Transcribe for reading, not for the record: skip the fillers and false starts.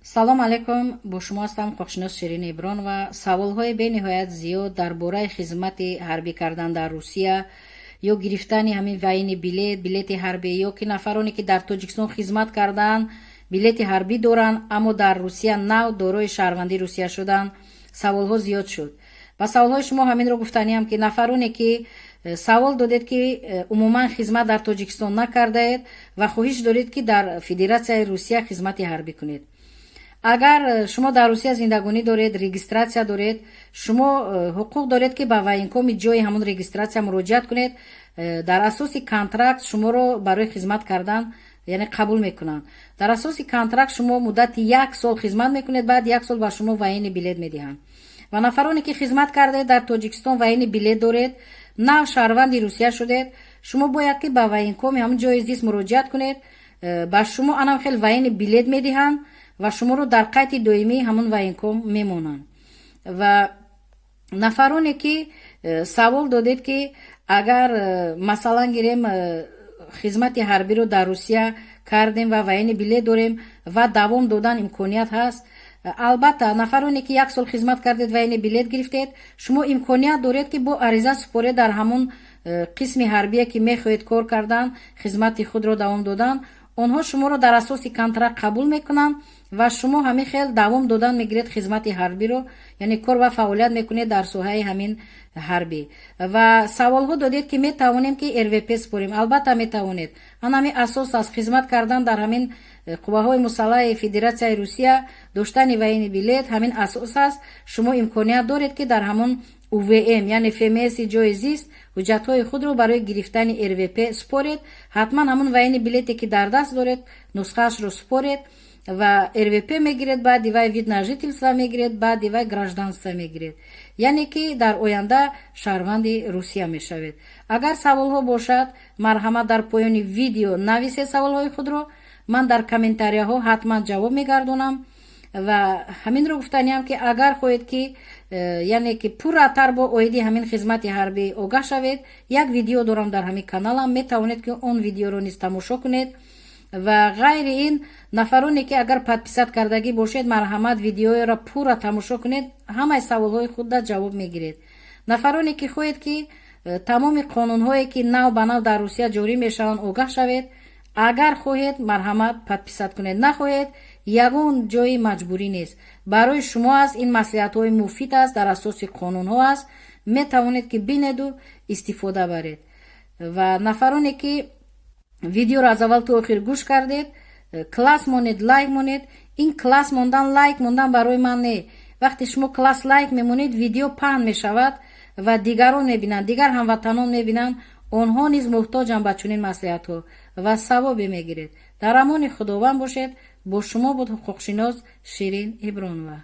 Салом алейкум, бо шумо ҳастам ҳуқуқшинос Ширин Ибронова. Саволҳои бениҳоят зиёд дар бораи хизмати ҳарбӣ кардан дар Русия ё гирифтани ҳамин военный билет, билети ҳарбӣ, ё ки нафароне, ки дар Тоҷикистон хизмат карданд, билети ҳарбӣ доранд, аммо дар Русия нав дорои шаҳрвандии Русия шуданд, саволҳо зиёд шуд. Ба саволҳои шумо ҳаминро гуфтаниам, ки нафароне, ки савол додед, ки умуман хизмат дар Тоҷикистон накардаед ва хоҳиш доред, ки дар Федератсияи Русия хизмати ҳарбӣ кунед, агар шумо дар Русия зиндагонӣ доред, регистрация доред, шумо ҳуқуқ доред, ки ба военкоми ҷои ҳамон регистрация муроҷиат кунед. Дар асоси контракт шуморо барои хизмат кардан, яъне, қабул мекунанд. Дар асоси контракт шумо муддати як сол хизмат мекунед, баъд як сол ба шумо военный билет медиҳанд. Ва нафароне, ки хизмат кардаед дар Тоҷикистон, военный билет доред, нав шаҳрванди Русия шудед, шумо бояд, ки ба военкоми ҳамон ҷои зист муроҷиат кунед. Ба шумо анам хел военный билет медиҳанд ва шуморо дар қайди доимии ҳамон военком мемонанд. Ва нафароне, ки савол додед, ки агар, масалан гирем, хизмати ҳарбиро дар Русия кардем ва военный билет дорем ва давом додан имконият ҳаст, албатта, нафароне, ки як сол хизмат кардед, военный билет гирифтед, шумо имконият доред, ки бо ариза супоред дар ҳамон қисми ҳарбие, ки мехоҳед кор кардан, хизмати худро давом додан. Онҳо шуморо дар асоси контракт қабул мекунанд ва шумо ҳамин хел давом додан мегиред хизмати ҳарбиро, яъне кор ва фаъолият мекунед дар соҳаи ҳамин ҳарбӣ. Ва саволҳо додед, ки метавонем, ки РВП супорем. Албатта, метавонед. Ан ҳамин асос аст: хизмат кардан дар ҳамин қувваҳои мусаллаҳи Федератсияи Русия, доштани военный билет ҳамин асос аст. Шумо имконият доред, ки дар ҳамон УВМ, яъне ФМСи ҷои зист, ҳуҷҷатҳои худро барои гирифтани РВП супоред. Ҳатман ҳамон военный билете, ки дар даст доред, нусхаашро супоред ва РВП мегиред, баъди вай вид на жительство мегиред, баъди вай гражданство мегиред, яъне ки дар оянда шаҳрванди Русия мешавед. Агар саволҳо бошад, марҳамат, дар поёни видео нависед саволҳои худро, ман дар комментарияҳо ҳатман ҷавоб мегардонам. Ва ҳаминро гуфтаниам, ки агар хоҳед, ки яъне ки пурратар бо оиди ҳамин хизмати ҳарбӣ огаҳ шавед, як видео дорам дар ҳамин каналам, метавонед, ки он видеоро низ тамошо кунед. Ва ғайри ин, нафароне, ки агар подписать кардагӣ бошед, марҳамат, видеоро пурра тамошо кунед, ҳамаи саволҳои худда ҷавоб мегиред. Нафароне, ки хоҳед, ки тамоми қонунҳое, ки нав ба нав дар Русия ҷорӣ мешаванд, огаҳ шавед, агар хоҳед, марҳамат, подписать кунед, нахоҳед, ягон ҷои маҷбурӣ нест. Барои шумо аст, ин маслиҳатҳои муфид аст, дар асоси қонунҳо аст, метавонед, ки бинеду истифода баред. Ва нафароне, ки видеоро аз аввал то охир гӯш кардед, класс монед, лайк монед. Ин класс мондан, лайк мондан барои ман не. Вақте шумо класс, лайк мемонед, видео паҳн мешавад ва дигарон мебинанд, дигар ҳамватанон мебинанд, онҳо низ муҳтоҷанд ба чунин маслиҳатҳо ва савобе мегиред. Дар амони Худованд бошед. Бо шумо буд ҳуқуқшинос Ширин Ибронова.